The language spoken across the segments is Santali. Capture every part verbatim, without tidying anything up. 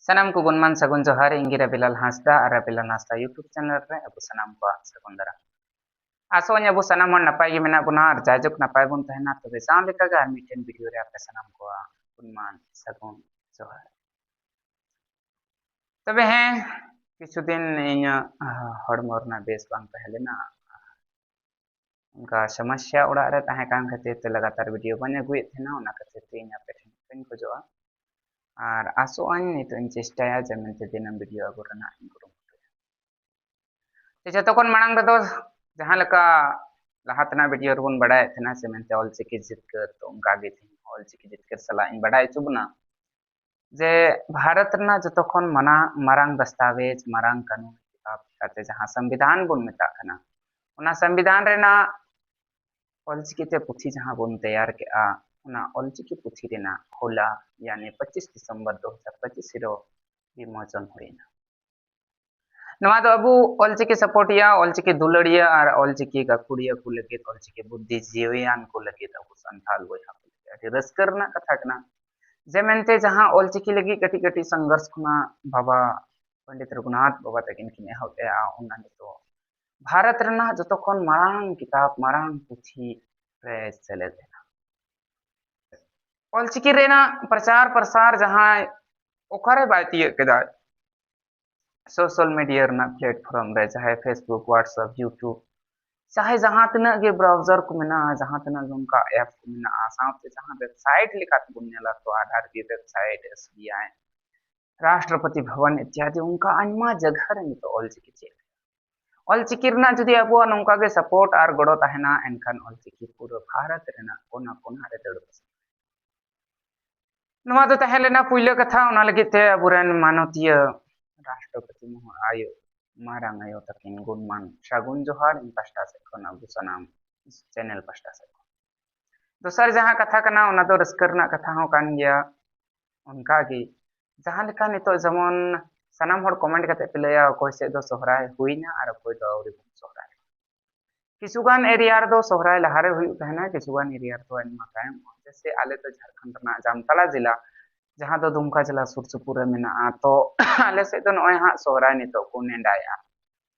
ᱥᱟᱱᱟᱢ ᱠᱚ ᱜᱩᱱᱢᱟᱱ ᱥᱟᱹᱜᱩᱱ ᱡᱚᱦᱟᱨ᱾ ᱤᱧ ᱜᱮ ᱨᱟᱵᱤᱞᱟᱞ ᱦᱟᱸᱥᱫᱟ ᱟᱨ ᱨᱟᱵᱤᱞᱟᱞ ᱦᱟᱸᱥᱫᱟ YouTube channel ᱨᱮ ᱟᱵᱚ ᱥᱟᱱᱟᱢ ᱠᱚᱣᱟᱜ ᱥᱟᱹᱜᱩᱱ ᱫᱟᱨᱟᱢ᱾ ᱟᱥᱚᱜ ᱟᱹᱧ ᱟᱵᱚ ᱥᱟᱱᱟᱢ ᱦᱚᱲ ᱱᱟᱯᱟᱭ ᱜᱮ ᱢᱮᱱᱟᱜ ᱵᱚᱱᱟ ᱟᱨ ᱡᱟᱭᱡᱩᱜᱽ ᱱᱟᱯᱟᱭ ᱵᱚᱱ ᱛᱟᱦᱮᱱᱟ᱾ ᱛᱚᱵᱮ ᱥᱟᱶ ᱞᱮᱠᱟᱜᱮ ᱟᱨ ᱢᱤᱫᱴᱮᱱ video ᱨᱮ ᱟᱯᱮ ᱥᱟᱱᱟᱢ ᱠᱚᱣᱟᱜ ᱜᱩᱱᱢᱟᱱ ᱥᱟᱹᱜᱩᱱ ᱡᱚᱦᱟᱨ᱾ ᱛᱚᱵᱮ ᱦᱮᱸ, ᱠᱤᱪᱷᱩ ᱫᱤᱱ ᱤᱧᱟᱹᱜ, ᱟᱦ, ᱦᱚᱲᱢᱚ ᱨᱮᱱᱟᱜ ᱵᱮᱥ ᱵᱟᱝ ᱛᱟᱦᱮᱸ ᱞᱮᱱᱟ᱾ ᱚᱱᱠᱟ ᱥᱚᱢᱚᱥᱥᱟ ᱚᱲᱟᱜ ᱨᱮ ᱛᱟᱦᱮᱸ ᱠᱟᱱ ᱠᱷᱟᱹᱛᱤᱨ ᱛᱮ ᱞᱟᱜᱟᱛᱟᱨ video ᱵᱟᱹᱧ ᱟᱹᱜᱩᱭᱮᱫ ᱛᱟᱦᱮᱱᱟ, ᱚᱱᱟ ᱠᱷᱟᱹᱛᱤᱨ ᱛᱮ ᱤᱧ ᱟᱯᱮ ᱴᱷᱮᱱ ᱠᱷᱚᱱ ᱠᱷᱚᱡᱚᱜᱼᱟ᱾ ᱟᱨ ᱟᱥᱚᱜ ᱟᱹᱧ ᱱᱤᱛᱚᱜ ᱤᱧ ᱪᱮᱥᱴᱟᱭᱟ ᱡᱮ ᱢᱮᱱᱛᱮ ᱫᱤᱱᱟᱹᱢ video ᱟᱹᱜᱩ ᱨᱮᱱᱟᱜ ᱤᱧ ᱠᱩᱨᱩᱢᱩᱴᱩᱭᱟ᱾ ᱛᱚ ᱡᱚᱛᱚ ᱠᱷᱚᱱ ᱢᱟᱲᱟᱝ ᱨᱮᱫᱚ ᱡᱟᱦᱟᱸ ᱞᱮᱠᱟ ᱞᱟᱦᱟ ᱛᱮᱱᱟᱜ video ᱨᱮᱵᱚᱱ ᱵᱟᱲᱟᱭᱮᱫ ᱛᱟᱦᱮᱱᱟ ᱡᱮ ᱢᱮᱱᱛᱮ ᱚᱞᱪᱤᱠᱤ ᱡᱤᱛᱠᱟᱹᱨ, ᱛᱚ ᱚᱱᱠᱟ ᱜᱮ ᱛᱮᱦᱮᱧ ᱚᱞᱪᱤᱠᱤ ᱡᱤᱛᱠᱟᱹᱨ ᱥᱟᱞᱟᱜ ᱤᱧ ᱵᱟᱲᱟᱭ ᱦᱚᱪᱚ ᱵᱚᱱᱟ ᱡᱮ ᱵᱷᱟᱨᱚᱛ ᱨᱮᱱᱟᱜ ᱡᱚᱛᱚ ᱠᱷᱚᱱ ᱢᱟᱱᱟ-, ᱢᱟᱨᱟᱝ ᱫᱟᱥᱛᱟᱣᱮᱡᱽ, ᱢᱟᱨᱟᱝ ᱠᱟᱹᱱᱩᱱ ᱠᱤᱛᱟᱵ ᱞᱮᱠᱟᱛᱮ ᱡᱟᱦᱟᱸ ᱥᱚᱝᱵᱤᱫᱷᱟᱱ ᱵᱚᱱ ᱢᱮᱛᱟᱜ ᱠᱟᱱᱟ, ᱚᱱᱟ ᱥᱚᱝᱵᱤᱫᱷᱟᱱ ᱨᱮᱱᱟᱜ ᱚᱞᱪᱤᱠᱤ ᱛᱮ ᱯᱩᱛᱷᱤ ᱡᱟᱦᱟᱸ ᱵᱚᱱ ᱛᱮᱭᱟᱨ ᱠᱮᱜᱼᱟ, ᱚᱱᱟ ᱚᱞᱪᱤᱠᱤ ᱯᱩᱛᱷᱤ ᱨᱮᱱᱟᱜ ᱦᱚᱞᱟ, ᱭᱟᱱᱤ ᱯᱚᱸᱪᱤᱥ ᱰᱤᱥᱮᱢᱵᱚᱨ ᱫᱩ ᱦᱟᱡᱟᱨ ᱯᱚᱸᱪᱤᱥ ᱨᱮ ᱵᱤᱢᱳᱪᱚᱱ ᱦᱩᱭᱮᱱᱟ᱾ ᱱᱚᱣᱟ ᱫᱚ ᱟᱵᱚ ᱚᱞᱪᱤᱠᱤ ᱥᱟᱯᱳᱨᱴᱤᱭᱟᱹ, ᱚᱞᱪᱤᱠᱤ ᱫᱩᱞᱟᱹᱲᱤᱭᱟᱹ ᱟᱨ ᱚᱞᱪᱤᱠᱤ ᱜᱟᱹᱠᱷᱩᱲᱤᱭᱟᱹ ᱠᱚ ᱞᱟᱹᱜᱤᱫ, ᱚᱞᱪᱤᱠᱤ ᱵᱩᱫᱽᱫᱷᱤᱡᱤᱵᱤᱭᱟᱱ ᱠᱚ ᱞᱟᱹᱜᱤᱫ, ᱟᱵᱚ ᱥᱟᱱᱛᱟᱲ ᱵᱚᱭᱦᱟ ᱠᱚ ᱞᱟᱹᱜᱤᱫ ᱟᱹᱰᱤ ᱨᱟᱹᱥᱠᱟᱹ ᱨᱮᱱᱟᱜ ᱠᱟᱛᱷᱟ ᱠᱟᱱᱟ᱾ ᱡᱮ ᱢᱮᱱᱛᱮ ᱡᱟᱦᱟᱸ ᱚᱞᱪᱤᱠᱤ ᱞᱟᱹᱜᱤᱫ ᱠᱟᱹᱴᱤᱡ ᱠᱟᱹᱴᱤᱡ ᱥᱚᱝᱜᱷᱚᱨᱥ ᱠᱷᱚᱱᱟᱜ ᱵᱟᱵᱟ ᱯᱚᱱᱰᱤᱛ ᱨᱚᱜᱷᱩᱱᱟᱛᱷ ᱵᱟᱵᱟ ᱛᱟᱹᱠᱤᱱ ᱠᱤᱱ ᱮᱦᱚᱵ ᱞᱮᱜᱼᱟ, ᱚᱱᱟ ᱱᱤᱛᱚᱜ ᱵᱷᱟᱨᱚᱛ ᱨᱮᱱᱟᱜ ᱡᱚᱛᱚ ᱠᱷᱚᱱ ᱢᱟᱨᱟᱝ ᱠᱤᱛᱟᱵ, ᱢᱟᱨᱟᱝ ᱯᱩᱛᱷᱤ ᱨᱮ ᱥᱮᱞᱮᱫ ᱮᱱᱟ᱾ ᱚᱞᱪᱤᱠᱤ ᱨᱮᱱᱟᱜ ᱯᱨᱚᱪᱟᱨ ᱯᱨᱚᱥᱟᱨ ᱡᱟᱦᱟᱸᱭ ᱚᱠᱟᱨᱮ ᱵᱟᱭ ᱛᱤᱭᱟᱹᱜ ᱠᱮᱫᱟ, social media ᱨᱮᱱᱟᱜ platform ᱨᱮ, ᱪᱟᱦᱮ Facebook, WhatsApp, YouTube, ᱪᱟᱦᱮ ᱡᱟᱦᱟᱸ ᱛᱤᱱᱟᱹᱜ ᱜᱮ browser ᱠᱚ ᱢᱮᱱᱟᱜᱼᱟ, ᱡᱟᱦᱟᱸ ᱛᱤᱱᱟᱹᱜ ᱜᱮ ᱚᱱᱠᱟ app ᱠᱚ ᱢᱮᱱᱟᱜᱼᱟ, ᱥᱟᱶᱛᱮ ᱡᱟᱦᱟᱸ website ᱞᱮᱠᱟ ᱛᱮᱵᱚᱱ ᱧᱮᱞᱟ, ᱛᱚ ᱟᱫᱷᱟᱨ ᱜᱮ website, SBI, ᱨᱟᱥᱴᱨᱚᱯᱚᱛᱤ ᱵᱷᱚᱵᱚᱱ ᱤᱛᱭᱟᱫᱤ, ᱚᱱᱠᱟ ᱟᱭᱢᱟ ᱡᱟᱭᱜᱟ ᱨᱮ ᱱᱤᱛᱚᱜ ᱚᱞᱪᱤᱠᱤ ᱪᱮᱫ᱾ ᱚᱞᱪᱤᱠᱤ ᱨᱮᱱᱟᱜ ᱡᱩᱫᱤ ᱟᱵᱚᱣᱟᱜ ᱱᱚᱝᱠᱟ ᱜᱮ support ᱟᱨ ᱜᱚᱲᱚ ᱛᱟᱦᱮᱱᱟ, ᱮᱱᱠᱷᱟᱱ ᱚᱞᱪᱤᱠᱤ ᱯᱩᱨᱟᱹ ᱵᱷᱟᱨᱚᱛ ᱨᱮᱱᱟᱜ ᱠᱚᱱᱟ ᱠᱚᱱᱟ ᱨᱮ ᱫᱟᱹᱲ ᱯᱟᱥᱱᱟᱣ᱾ ᱱᱚᱣᱟ ᱫᱚ ᱛᱟᱦᱮᱸ ᱞᱮᱱᱟ ᱯᱩᱭᱞᱟᱹ ᱠᱟᱛᱷᱟ᱾ ᱚᱱᱟ ᱞᱟᱹᱜᱤᱫ ᱛᱮ ᱟᱵᱚᱨᱮᱱ ᱢᱟᱱᱚᱛᱤᱭᱟᱹ ᱨᱟᱥᱴᱨᱚᱯᱚᱛᱤ ᱢᱚᱦᱳ-, ᱟᱭᱳ, ᱢᱟᱨᱟᱝ ᱟᱭᱳ ᱛᱟᱹᱠᱤᱱ ᱜᱩᱱᱢᱟᱱ ᱥᱟᱹᱜᱩᱱ ᱡᱚᱦᱟᱨ ᱤᱧ ᱯᱟᱥᱴᱟ ᱥᱮᱫ ᱠᱷᱚᱱ, ᱟᱵᱚ ᱥᱟᱱᱟᱢ channel ᱯᱟᱥᱴᱟ ᱥᱮᱫ ᱠᱷᱚᱱ᱾ ᱫᱚᱥᱟᱨ ᱡᱟᱦᱟᱸ ᱠᱟᱛᱷᱟ ᱠᱟᱱᱟ, ᱚᱱᱟ ᱫᱚ ᱨᱟᱹᱥᱠᱟᱹ ᱨᱮᱱᱟᱜ ᱠᱟᱛᱷᱟ ᱦᱚᱸ ᱠᱟᱱ ᱜᱮᱭᱟ᱾ ᱚᱱᱠᱟ ᱜᱮ ᱡᱟᱦᱟᱸ ᱞᱮᱠᱟ ᱱᱤᱛᱚᱜ ᱡᱮᱢᱚᱱ ᱥᱟᱱᱟᱢ ᱦᱚᱲ comment ᱠᱟᱛᱮ ᱯᱮ ᱞᱟᱹᱭᱟ, ᱚᱠᱚᱭ ᱥᱮᱫ ᱫᱚ ᱥᱚᱦᱨᱟᱭ ᱦᱩᱭᱱᱟ ᱟᱨ ᱚᱠᱚᱭ ᱫᱚ ᱟᱹᱣᱨᱤ ᱵᱚᱱ ᱥᱚᱦᱨᱟᱭ᱾ ᱠᱤᱪᱷᱩᱜᱟᱱ area ᱨᱮᱫᱚ ᱥᱚᱦᱨᱟᱭ ᱞᱟᱦᱟᱨᱮ ᱦᱩᱭᱩᱜ ᱛᱟᱦᱮᱱᱟ, ᱠᱤᱪᱷᱩᱜᱟᱱ area ᱨᱮᱫᱚ ᱟᱭᱢᱟ ᱛᱟᱭᱚᱢ᱾ ᱡᱮᱭᱥᱮ ᱟᱞᱮ ᱫᱚ ᱡᱷᱟᱲᱠᱷᱚᱸᱰ ᱨᱮᱱᱟᱜ ᱡᱟᱢᱛᱟᱲᱟ ᱡᱮᱞᱟ, ᱡᱟᱦᱟᱸ ᱫᱚ ᱫᱩᱢᱠᱟ ᱡᱮᱞᱟ ᱥᱩᱨ ᱥᱩᱯᱩᱨ ᱨᱮ ᱢᱮᱱᱟᱜᱼᱟ᱾ ᱛᱚ ᱟᱞᱮ ᱥᱮᱫ ᱫᱚ ᱱᱚᱜᱼᱚᱭ ᱦᱟᱸᱜ ᱥᱚᱦᱨᱟᱭ ᱱᱤᱛᱚᱜ ᱠᱚ ᱱᱮᱰᱟᱭᱮᱫᱼᱟ,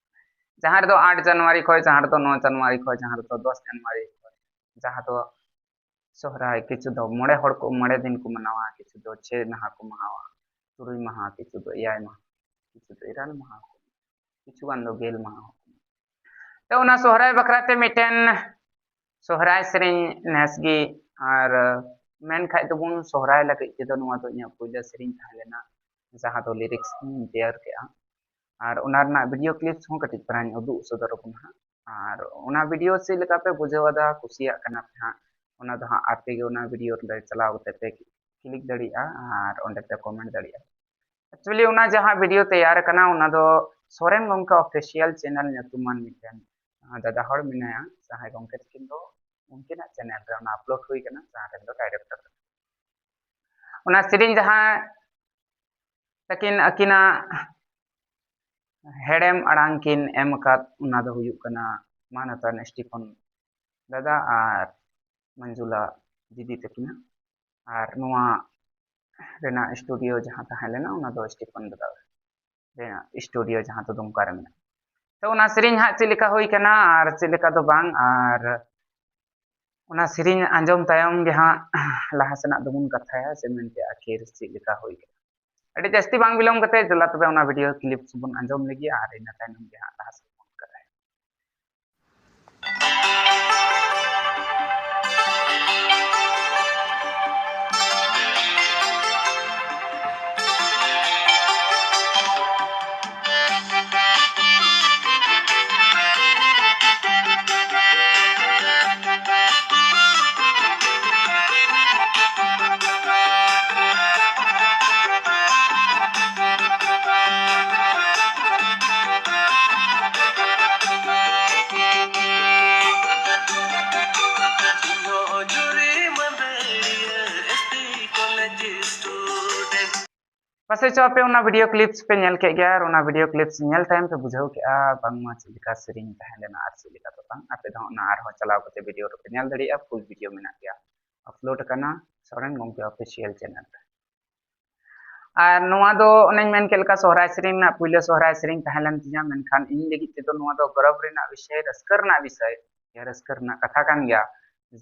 ᱡᱟᱦᱟᱸ ᱨᱮᱫᱚ ᱟᱴ ᱡᱟᱱᱩᱣᱟᱨᱤ ᱠᱷᱚᱱ, ᱡᱟᱦᱟᱸ ᱨᱮᱫᱚ ᱱᱚ ᱡᱟᱱᱩᱣᱟᱨᱤ ᱠᱷᱚᱱ, ᱡᱟᱦᱟᱸ ᱨᱮᱫᱚ ᱫᱚᱥ ᱡᱟᱱᱩᱣᱟᱨᱤ ᱠᱷᱚᱱ, ᱡᱟᱦᱟᱸ ᱫᱚ ᱥᱚᱦᱨᱟᱭ, ᱠᱤᱪᱷᱩ ᱫᱚ ᱢᱚᱬᱮ ᱦᱚᱲ ᱠᱚ, ᱢᱚᱬᱮ ᱫᱤᱱ ᱠᱚ ᱢᱟᱱᱟᱣᱟ, ᱠᱤᱪᱷᱩ ᱫᱚ ᱪᱷᱮ ᱢᱟᱦᱟ ᱠᱚ ᱢᱟᱱᱟᱣᱟ, ᱛᱩᱨᱩᱭ ᱢᱟᱦᱟ, ᱠᱤᱪᱷᱩ ᱫᱚ ᱮᱭᱟᱭ ᱢᱟᱦᱟ, ᱠᱤᱪᱷᱩ ᱫᱚ ᱤᱨᱟᱹᱞ ᱢᱟᱦᱟ, ᱠᱤᱪᱷᱩ ᱜᱟᱱ ᱫᱚ ᱜᱮᱞ ᱢᱟᱦᱟ᱾ ᱛᱚ ᱚᱱᱟ ᱥᱚᱦᱨᱟᱭ ᱵᱟᱠᱷᱨᱟ ᱛᱮ ᱢᱤᱫᱴᱮᱱ ᱥᱚᱦᱨᱟᱭ ᱥᱮᱨᱮᱧ ᱱᱮᱥ ᱜᱮ, ᱟᱨ ᱢᱮᱱ ᱠᱷᱟᱡ ᱫᱚᱵᱚᱱ ᱥᱚᱦᱨᱟᱭ ᱞᱟᱹᱜᱤᱫ ᱛᱮᱫᱚ ᱱᱚᱣᱟ ᱫᱚ ᱤᱧᱟᱹᱜ ᱯᱩᱭᱞᱟᱹ ᱥᱮᱨᱮᱧ ᱛᱟᱦᱮᱸ ᱞᱮᱱᱟ, ᱡᱟᱦᱟᱸ ᱫᱚ ᱞᱤᱨᱤᱠᱥ ᱤᱧ ᱛᱮᱭᱟᱨ ᱠᱮᱜᱼᱟ᱾ ᱟᱨ ᱚᱱᱟ ᱨᱮᱱᱟᱜ ᱵᱷᱤᱰᱤᱭᱳ ᱠᱞᱤᱯᱥ ᱦᱚᱸ ᱠᱟᱹᱴᱤᱡ ᱯᱟᱨᱟᱧ ᱩᱫᱩᱜ ᱥᱚᱫᱚᱨ ᱟᱵᱚᱱᱟ ᱦᱟᱸᱜ᱾ ᱟᱨ ᱚᱱᱟ ᱵᱷᱤᱰᱤᱭᱳ ᱪᱮᱫ ᱞᱮᱠᱟ ᱯᱮ ᱵᱩᱡᱷᱟᱹᱣ ᱮᱫᱟ, ᱠᱩᱥᱤᱭᱟᱜ ᱠᱟᱱᱟ ᱯᱮ ᱦᱟᱸᱜ, ᱚᱱᱟ ᱫᱚ ᱦᱟᱸᱜ ᱟᱯᱮ ᱜᱮ ᱚᱱᱟ ᱵᱷᱤᱰᱤᱭᱳ ᱨᱮ ᱪᱟᱞᱟᱣ ᱠᱟᱛᱮ ᱯᱮ ᱠᱞᱤᱠ ᱫᱟᱲᱮᱭᱟᱜᱼᱟ ᱟᱨ ᱚᱸᱰᱮ ᱯᱮ ᱠᱚᱢᱮᱱᱴ ᱫᱟᱲᱮᱭᱟᱜᱼᱟ᱾ ᱮᱠᱪᱩᱭᱮᱞᱤ ᱚᱱᱟ ᱡᱟᱦᱟᱸ ᱵᱷᱤᱰᱤᱭᱳ ᱛᱮᱭᱟᱨ ᱟᱠᱟᱱᱟ, ᱚᱱᱟ ᱫᱚ ᱥᱚᱨᱮᱱ ᱜᱚᱢᱠᱮ ᱚᱯᱷᱤᱥᱤᱭᱟᱞ ᱪᱮᱱᱮᱞ ᱧᱩᱛᱩᱢᱟᱱ ᱢᱤᱫᱴᱮᱱ, ᱟᱸ, ᱫᱟᱫᱟ ᱦᱚᱲ ᱢᱮᱱᱟᱭᱟ, ᱡᱟᱦᱟᱸᱭ ᱜᱚᱢᱠᱮ ᱛᱟᱹᱠᱤᱱ ᱫᱚ ᱩᱱᱠᱤᱱᱟᱜ ᱪᱮᱱᱮᱞ ᱨᱮ ᱚᱱᱟ ᱟᱯᱞᱳᱰ ᱦᱩᱭ ᱠᱟᱱᱟ, ᱡᱟᱦᱟᱸ ᱨᱮᱱ ᱫᱚ ᱰᱟᱭᱨᱮᱠᱴᱚᱨ᱾ ᱚᱱᱟ ᱥᱮᱨᱮᱧ ᱡᱟᱦᱟᱸ ᱛᱟᱹᱠᱤᱱ ᱟᱹᱠᱤᱱᱟᱜ ᱦᱮᱲᱮᱢ ᱟᱲᱟᱝ ᱠᱤᱱ ᱮᱢ ᱟᱠᱟᱫ, ᱚᱱᱟ ᱫᱚ ᱦᱩᱭᱩᱜ ᱠᱟᱱᱟ ᱢᱟᱱᱚᱛᱟᱱ ᱥᱴᱤᱯᱷᱚᱱ ᱫᱟᱫᱟ ᱟᱨ ᱢᱚᱧᱡᱩᱞᱟ ᱫᱤᱫᱤ ᱛᱟᱹᱠᱤᱱᱟᱜ᱾ ᱟᱨ ᱱᱚᱣᱟ ᱨᱮᱱᱟᱜ ᱥᱴᱩᱰᱤᱭᱳ ᱡᱟᱦᱟᱸ ᱛᱟᱦᱮᱸ ᱞᱮᱱᱟ, ᱚᱱᱟ ᱫᱚ ᱥᱴᱤᱯᱷᱚᱱ ᱫᱟᱫᱟ ᱨᱮᱱᱟᱜ ᱥᱴᱩᱰᱤᱭᱳ, ᱡᱟᱦᱟᱸ ᱫᱚ ᱫᱩᱢᱠᱟ ᱨᱮ ᱢᱮᱱᱟᱜᱼᱟ᱾ ᱛᱚ ᱚᱱᱟ ᱥᱮᱨᱮᱧ ᱦᱟᱸᱜ ᱪᱮᱫ ᱞᱮᱠᱟ ᱦᱩᱭ ᱠᱟᱱᱟ ᱟᱨ ᱪᱮᱫ ᱞᱮᱠᱟ ᱫᱚ ᱵᱟᱝ, ᱟᱨ ᱚᱱᱟ ᱥᱮᱨᱮᱧ ᱟᱸᱡᱚᱢ ᱛᱟᱭᱚᱢ ᱜᱮ ᱦᱟᱸᱜ ᱞᱟᱦᱟ ᱥᱮᱱᱟᱜ ᱫᱚᱵᱚᱱ ᱠᱟᱛᱷᱟᱭᱟ, ᱥᱮ ᱢᱮᱱᱛᱮ ᱟᱹᱠᱷᱤᱨ ᱪᱮᱫ ᱞᱮᱠᱟ ᱦᱩᱭ ᱠᱟᱱᱟ᱾ ᱟᱹᱰᱤ ᱡᱟᱹᱥᱛᱤ ᱵᱟᱝ ᱵᱤᱞᱚᱢ ᱠᱟᱛᱮ ᱫᱮᱞᱟ ᱛᱚᱵᱮ ᱚᱱᱟ ᱵᱷᱤᱰᱤᱭᱳ ᱠᱞᱤᱯᱥ ᱵᱚᱱ ᱟᱸᱡᱚᱢ ᱞᱮᱜᱮ, ᱟᱨ ᱤᱱᱟᱹ ᱛᱟᱭᱱᱚᱢ ᱜᱮ ᱦᱟᱸᱜ ᱞᱟᱦᱟ ᱥᱮᱫ ᱵᱚᱱ ᱠᱟᱛᱷᱟᱭᱟ᱾ ᱯᱟᱥᱮᱡ ᱪᱚ ᱟᱯᱮ ᱚᱱᱟ ᱵᱷᱤᱰᱤᱭᱳ ᱠᱞᱤᱯᱥ ᱯᱮ ᱧᱮᱞ ᱠᱮᱫ ᱜᱮᱭᱟ, ᱟᱨ ᱚᱱᱟ ᱵᱷᱤᱰᱤᱭᱳ ᱠᱞᱤᱯᱥ ᱧᱮᱞ ᱛᱟᱭᱚᱢ ᱯᱮ ᱵᱩᱡᱷᱟᱹᱣ ᱠᱮᱜᱼᱟ ᱵᱟᱝᱢᱟ ᱪᱮᱫ ᱞᱮᱠᱟ ᱥᱮᱨᱮᱧ ᱛᱟᱦᱮᱸ ᱞᱮᱱᱟ ᱟᱨ ᱪᱮᱫ ᱞᱮᱠᱟ ᱫᱚ ᱵᱟᱝ᱾ ᱟᱯᱮ ᱫᱚ ᱚᱱᱟ ᱟᱨᱦᱚᱸ ᱪᱟᱞᱟᱣ ᱠᱟᱛᱮ ᱵᱷᱤᱰᱤᱭᱳ ᱨᱮᱯᱮ ᱧᱮᱞ ᱫᱟᱲᱮᱭᱟᱜᱼᱟ, ᱯᱷᱩᱞ ᱵᱷᱤᱰᱤᱭᱳ ᱢᱮᱱᱟᱜ ᱜᱮᱭᱟ, ᱟᱯᱞᱳᱰ ᱟᱠᱟᱱᱟ ᱥᱚᱨᱮᱱ ᱜᱚᱢᱠᱮ ᱚᱯᱷᱤᱥᱤᱭᱟᱞ ᱪᱮᱱᱮᱞ ᱨᱮ᱾ ᱟᱨ ᱱᱚᱣᱟ ᱫᱚ ᱚᱱᱮᱧ ᱢᱮᱱ ᱠᱮᱫ ᱞᱮᱠᱟ ᱥᱚᱦᱨᱟᱭ ᱥᱮᱨᱮᱧ ᱨᱮᱱᱟᱜ ᱯᱩᱭᱞᱟᱹ ᱥᱚᱦᱨᱟᱭ ᱥᱮᱨᱮᱧ ᱛᱟᱦᱮᱸ ᱞᱮᱱ ᱛᱤᱧᱟ, ᱢᱮᱱᱠᱷᱟᱱ ᱤᱧ ᱞᱟᱹᱜᱤᱫ ᱛᱮᱫᱚ ᱱᱚᱣᱟ ᱫᱚ ᱜᱚᱨᱚᱵᱽ ᱨᱮᱱᱟᱜ ᱵᱤᱥᱚᱭ, ᱨᱟᱹᱥᱠᱟᱹ ᱨᱮᱱᱟᱜ ᱵᱤᱥᱚᱭ, ᱨᱟᱹᱥᱠᱟᱹ ᱨᱮᱱᱟᱜ ᱠᱟᱛᱷᱟ ᱠᱟᱱ ᱜᱮᱭᱟ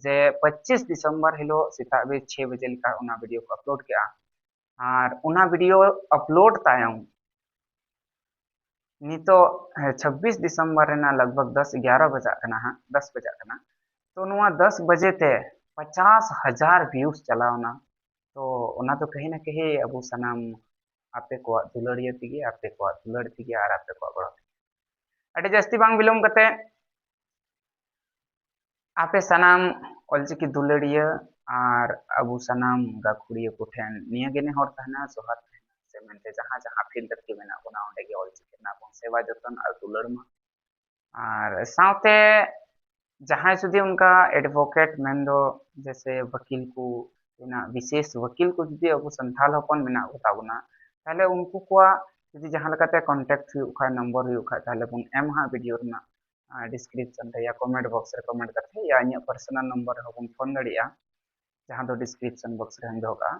ᱡᱮ ᱯᱚᱸᱪᱤᱥ ᱰᱤᱥᱮᱢᱵᱚᱨ ᱦᱤᱞᱳᱜ ᱥᱮᱛᱟᱜ ᱵᱮ ᱪᱷᱚᱭ ᱵᱟᱡᱮ ᱞᱮᱠᱟ ᱚᱱᱟ ᱵᱷᱤᱰᱤᱭᱳ ᱠᱚ ᱟᱯᱞᱳᱰ ᱠᱮᱜᱼᱟ᱾ ᱟᱨ ᱚᱱᱟ ᱵᱷᱤᱰᱤᱭᱳ ᱟᱯᱞᱳᱰ ᱛᱟᱭᱚᱢ ᱱᱤᱛᱚᱜ, ᱦᱮᱸ, ᱪᱷᱟᱵᱵᱤᱥ ᱰᱤᱥᱮᱢᱵᱚᱨ ᱨᱮᱱᱟᱜ ᱞᱟᱜᱽ ᱵᱷᱟᱜᱽ ᱫᱚᱥ ᱮᱜᱟᱨᱚ ᱵᱟᱡᱟᱜ ᱠᱟᱱᱟ ᱦᱟᱸᱜ, ᱫᱚᱥ ᱵᱟᱡᱟᱜ ᱠᱟᱱᱟ᱾ ᱛᱚ ᱱᱚᱣᱟ ᱫᱚᱥ ᱵᱟᱡᱮ ᱛᱮ ᱯᱚᱪᱟᱥ ᱦᱟᱡᱟᱨ ᱵᱷᱤᱭᱩᱥ ᱪᱟᱞᱟᱣᱱᱟ᱾ ᱛᱚ ᱚᱱᱟ ᱫᱚ ᱠᱟᱹᱦᱤ ᱱᱟ ᱠᱟᱹᱦᱤ ᱟᱵᱚ ᱥᱟᱱᱟᱢ ᱟᱯᱮ ᱠᱚᱣᱟᱜ ᱫᱩᱞᱟᱹᱲᱤᱭᱟᱹ ᱛᱮᱜᱮ, ᱟᱯᱮ ᱠᱚᱣᱟᱜ ᱫᱩᱞᱟᱹᱲ ᱛᱮᱜᱮ ᱟᱨ ᱟᱯᱮ ᱠᱚᱣᱟᱜ ᱜᱚᱲᱚ ᱛᱮᱜᱮ᱾ ᱟᱹᱰᱤ ᱡᱟᱹᱥᱛᱤ ᱵᱟᱝ ᱵᱤᱞᱚᱢ ᱠᱟᱛᱮ ᱟᱯᱮ ᱥᱟᱱᱟᱢ ᱚᱞᱪᱤᱠᱤ ᱫᱩᱞᱟᱹᱲᱤᱭᱟᱹ ᱟᱨ ᱟᱵᱚ ᱥᱟᱱᱟᱢ ᱜᱟᱹᱠᱷᱩᱲᱤᱭᱟᱹ ᱠᱚᱴᱷᱮᱱ ᱱᱤᱭᱟᱹ ᱜᱮ ᱱᱮᱦᱚᱨ ᱛᱟᱦᱮᱱᱟ, ᱡᱚᱦᱟᱨ ᱛᱟᱦᱮᱱᱟ, ᱥᱮ ᱢᱮᱱᱛᱮ ᱡᱟᱦᱟᱸ ᱡᱟᱦᱟᱸ ᱯᱷᱤᱞᱰ ᱨᱮᱜᱮ ᱢᱮᱱᱟᱜ ᱵᱚᱱᱟ, ᱚᱸᱰᱮ ᱜᱮ ᱚᱞᱪᱤᱠᱤ ᱨᱮᱱᱟᱜ ᱵᱚᱱ ᱥᱮᱵᱟ ᱡᱚᱛᱚᱱ ᱟᱨ ᱫᱩᱞᱟᱹᱲ ᱢᱟ᱾ ᱟᱨ ᱥᱟᱶᱛᱮ ᱡᱟᱦᱟᱸᱭ ᱡᱩᱫᱤ ᱚᱱᱠᱟ ᱮᱰᱵᱷᱳᱠᱮᱴ, ᱢᱮᱱᱫᱚ ᱡᱮᱥᱮ ᱵᱟᱹᱠᱤᱞ ᱠᱚ ᱨᱮᱱᱟᱜ ᱵᱤᱥᱮᱥ ᱵᱟᱹᱠᱤᱞ ᱠᱚ ᱡᱩᱫᱤ ᱟᱵᱚ ᱥᱟᱱᱛᱟᱲ ᱦᱚᱯᱚᱱ ᱢᱮᱱᱟᱜ ᱠᱚᱛᱟ ᱵᱚᱱᱟ, ᱛᱟᱦᱞᱮ ᱩᱱᱠᱩ ᱠᱚᱣᱟᱜ ᱡᱩᱫᱤ ᱡᱟᱦᱟᱸ ᱞᱮᱠᱟᱛᱮ ᱠᱚᱱᱴᱮᱠᱴ ᱦᱩᱭᱩᱜ ᱠᱷᱟᱡ, ᱱᱚᱢᱵᱚᱨ ᱦᱩᱭᱩᱜ ᱠᱷᱟᱡ, ᱛᱟᱦᱞᱮ ᱵᱚᱱ ᱮᱢ ᱦᱟᱸᱜ ᱵᱷᱤᱰᱤᱭᱳ ᱨᱮᱱᱟᱜ ᱰᱤᱥᱠᱨᱤᱯᱥᱚᱱ ᱨᱮ ᱭᱟ ᱠᱚᱢᱮᱱᱴ ᱵᱚᱠᱥ ᱨᱮ ᱠᱚᱢᱮᱱᱴ ᱠᱟᱛᱮ ᱭᱟ ᱤᱧᱟᱹᱜ ᱯᱟᱨᱥᱚᱱᱟᱞ ᱱᱚᱢᱵᱚᱨ ᱨᱮᱦᱚᱸ ᱵᱚᱱ ᱯᱷᱳᱱ ᱫᱟᱲᱮᱭᱟᱜᱼᱟ, ᱡᱟᱦᱟᱸ ᱫᱚ ᱰᱤᱥᱠᱨᱤᱯᱥᱚᱱ ᱵᱚᱠᱥ ᱨᱮᱦᱚᱸᱧ ᱫᱚᱦᱚ ᱠᱟᱜᱼᱟ᱾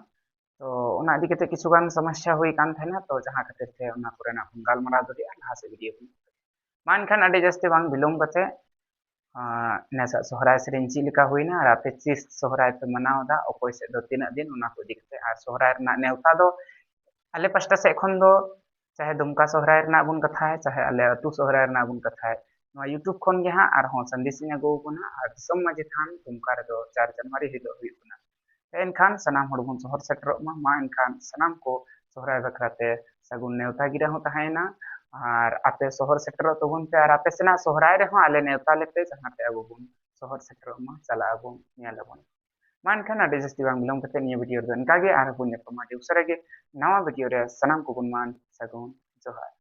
ᱛᱚ ᱚᱱᱟ ᱤᱫᱤ ᱠᱟᱛᱮ ᱠᱤᱪᱷᱩ ᱜᱟᱱ ᱥᱚᱢᱚᱥᱥᱟ ᱦᱩᱭ ᱠᱟᱱ ᱛᱟᱦᱮᱱᱟ, ᱛᱚ ᱡᱟᱦᱟᱸ ᱠᱷᱟᱹᱛᱤᱨ ᱛᱮ ᱚᱱᱟ ᱠᱚᱨᱮᱱᱟᱜ ᱵᱚᱱ ᱜᱟᱞᱢᱟᱨᱟᱣ ᱫᱟᱲᱮᱭᱟᱜᱼᱟ ᱞᱟᱦᱟ ᱥᱮᱫ ᱵᱷᱤᱰᱤᱭᱳ ᱠᱷᱚᱱ᱾ ᱢᱟ ᱮᱱᱠᱷᱟᱱ ᱟᱹᱰᱤ ᱡᱟᱹᱥᱛᱤ ᱵᱟᱝ ᱵᱤᱞᱚᱢ ᱠᱟᱛᱮ, ᱟᱸ, ᱱᱮᱥᱟᱜ ᱥᱚᱦᱨᱟᱭ ᱥᱮᱨᱮᱧ ᱪᱮᱫ ᱞᱮᱠᱟ ᱦᱩᱭᱱᱟ ᱟᱨ ᱟᱯᱮ ᱪᱮᱫ ᱥᱚᱦᱨᱟᱭ ᱯᱮ ᱢᱟᱱᱟᱣ ᱮᱫᱟ, ᱚᱠᱚᱭ ᱥᱮᱫ ᱫᱚ ᱛᱤᱱᱟᱹᱜ ᱫᱤᱱ, ᱚᱱᱟ ᱠᱚ ᱤᱫᱤ ᱠᱟᱛᱮ᱾ ᱟᱨ ᱥᱚᱦᱨᱟᱭ ᱨᱮᱱᱟᱜ ᱱᱮᱣᱛᱟ ᱫᱚ ᱟᱞᱮ ᱯᱟᱥᱴᱟ ᱥᱮᱫ ᱠᱷᱚᱱ ᱫᱚ, ᱪᱟᱦᱮ ᱫᱩᱢᱠᱟ ᱥᱚᱦᱨᱟᱭ ᱨᱮᱱᱟᱜ ᱵᱚᱱ ᱠᱟᱛᱷᱟᱭ, ᱪᱟᱦᱮ ᱟᱞᱮ ᱟᱹᱛᱩ ᱥᱚᱦᱨᱟᱭ ᱨᱮᱱᱟᱜ ᱵᱚᱱ ᱠᱟᱛᱷᱟᱭ, ᱱᱚᱣᱟ YouTube ᱠᱷᱚᱱ ᱜᱮ ᱦᱟᱸᱜ ᱟᱨᱦᱚᱸ ᱥᱟᱸᱫᱮᱥ ᱤᱧ ᱟᱹᱜᱩ ᱟᱵᱚᱱᱟ᱾ ᱟᱨ ᱫᱤᱥᱚᱢ ᱢᱟᱹᱡᱷᱤ ᱛᱷᱟᱱ ᱫᱩᱢᱠᱟ ᱨᱮᱫᱚ ᱪᱟᱨ ᱡᱟᱱᱩᱣᱟᱨᱤ ᱦᱤᱞᱳᱜ ᱦᱩᱭᱩᱜ ᱠᱟᱱᱟ᱾ ᱮᱱᱠᱷᱟᱱ ᱥᱟᱱᱟᱢ ᱦᱚᱲ ᱵᱚᱱ ᱥᱚᱦᱚᱨ ᱥᱮᱴᱮᱨᱚᱜ ᱢᱟ᱾ ᱢᱟ ᱮᱱᱠᱷᱟᱱ ᱥᱟᱱᱟᱢ ᱠᱚ ᱥᱚᱦᱨᱟᱭ ᱵᱟᱠᱷᱨᱟ ᱛᱮ ᱥᱟᱹᱜᱩᱱ ᱱᱮᱣᱛᱟ ᱜᱤᱨᱟᱹ ᱦᱚᱸ ᱛᱟᱦᱮᱸᱭᱮᱱᱟ᱾ ᱟᱨ ᱟᱯᱮ ᱥᱚᱦᱚᱨ ᱥᱮᱴᱮᱨᱚᱜ ᱛᱟᱵᱚᱱ ᱯᱮ ᱟᱨ ᱟᱯᱮ ᱥᱮᱱᱟᱜ ᱥᱚᱦᱨᱟᱭ ᱨᱮᱦᱚᱸ ᱟᱞᱮ ᱱᱮᱣᱛᱟ ᱞᱮᱯᱮ, ᱡᱟᱦᱟᱸᱛᱮ ᱟᱵᱚ ᱵᱚᱱ ᱥᱚᱦᱚᱨ ᱥᱮᱴᱮᱨᱚᱜ ᱢᱟ, ᱪᱟᱞᱟᱜ ᱟᱵᱚᱱ, ᱧᱮᱞ ᱟᱵᱚᱱ᱾ ᱢᱟ ᱮᱱᱠᱷᱟᱱ ᱟᱹᱰᱤ ᱡᱟᱹᱥᱛᱤ ᱵᱟᱝ ᱵᱤᱞᱚᱢ ᱠᱟᱛᱮ ᱱᱤᱭᱟᱹ ᱵᱷᱤᱰᱤᱭᱳ ᱨᱮᱫᱚ ᱤᱱᱠᱟ ᱜᱮ, ᱟᱨᱦᱚᱸ ᱵᱚᱱ ᱧᱟᱯᱟᱢᱟ ᱟᱹᱰᱤ ᱩᱥᱟᱹᱨᱟ ᱜᱮ ᱱᱟᱣᱟ ᱵᱷᱤᱰᱤᱭᱳ ᱨᱮ᱾ ᱥᱟᱱᱟᱢ ᱠᱚᱵᱚᱱ ᱢᱟ ᱥᱟᱹᱜᱩᱱ ᱡᱚᱦᱟᱨ᱾